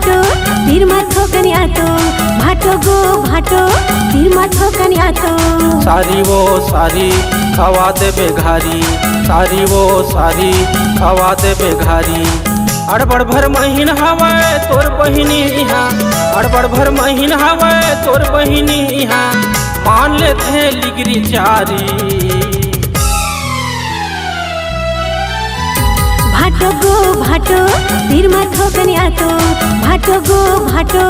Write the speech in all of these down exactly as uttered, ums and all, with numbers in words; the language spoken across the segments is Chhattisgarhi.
भाटो, तीर मत हो कनिया तो। भाटो गो भाटो, तीर मत हो कनिया तो। सारी वो सारी खवा देबे घारी, सारी वो सारी खवा देबे घारी। अड़बड़ भर महीन हवय तोर बहिनी इहाँ, अड़बड़ भर महीन हवय तोर बहिनी इहाँ, मान लेथे लिगरी चारी। भाटो गो भाटो, तीर मत हो कनिया तो। भाटो गो भाटो,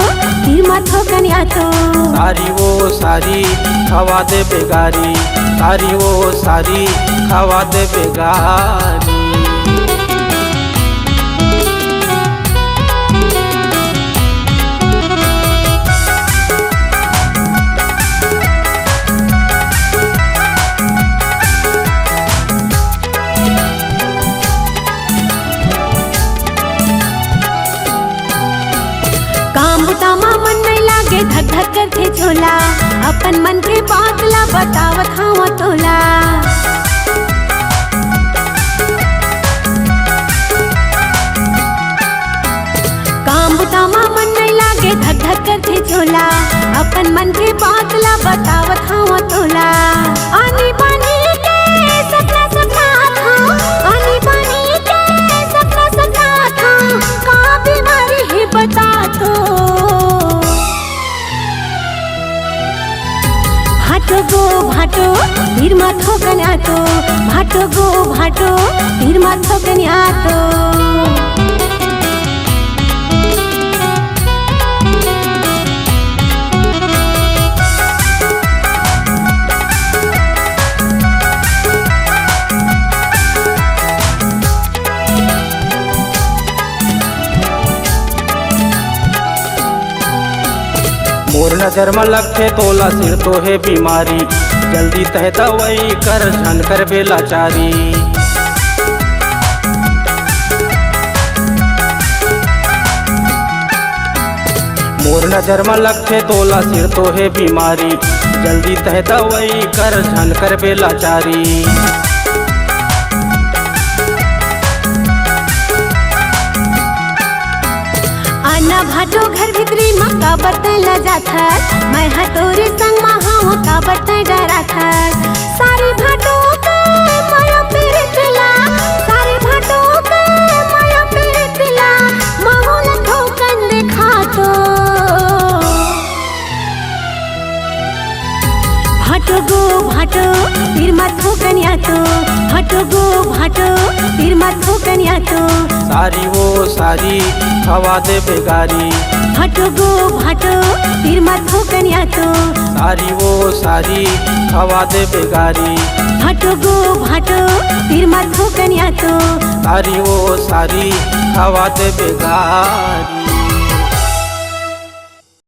तीर मत हो कनिया तो। सारी वो सारी खवा देबे घारी, सारी वो सारी खवा देबे घारी। काम बुता मा मन नइ लागे, धक धक करथे झोला। अपन मन के बात ला बतावत हवं तोला। काम बुता मा मन नइ लागे, धक धक करथे झोला। अपन मन के बात ला बतावत हवं तोला। आनी बानी के सपना सपनात हवं, आनी बानी के सपना सपनात हवं। का बीमारी हे बता तो। भाटो गो भाटो, तीर मत हो कनिया तो। भाटो गो भाटो, तीर मत हो कनिया तो। मोर नजर म लगथे तोला सिरतो हे बीमारी, जल्दी तैं दवई कर, झन करबे लाचारी। मोर नजर म लगथे तोला सिरतो हे बीमारी, जल्दी तैं दवई कर, झन करबे लाचारी। आना भाटो घर भीतरी म काबर तैं लजाथस, मैं ह तोरे संग म हवं काबर तैं डराथस। सारी भाटो के मया पीरित ला, सारी भाटो के मया पीरित ला, महू ल थोकन देखा तो। भाटो गो भाटो, तीर मत हो कनिया तो। भाटो गो भाटो, तीर मत हो कनिया तो। सारी वो सारी खवा देबे घारी। भाटो गो भाटो, तीर मत हो कनिया तो। सारी वो सारी खवा देबे घारी। भाटो गो भाटो, तीर मत हो कनिया तो। सारी वो सारी खवा देबे घारी।